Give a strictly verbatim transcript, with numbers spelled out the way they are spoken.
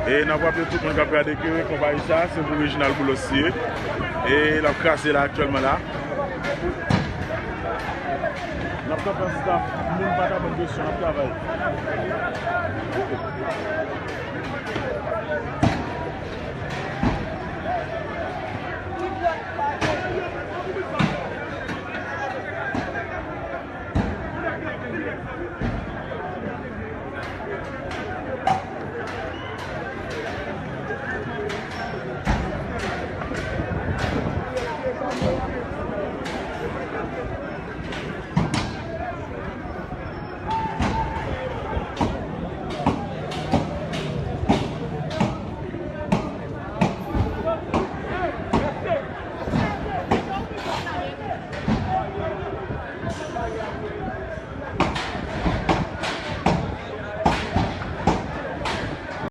E n ap raple tout moun k ap gade ke konpayi sa, se pou Reginald Boulos li ye. E l ap kraze la aktyèlman la. N ap kanpe an staff, moun pa ka ban presyon, n ap travay.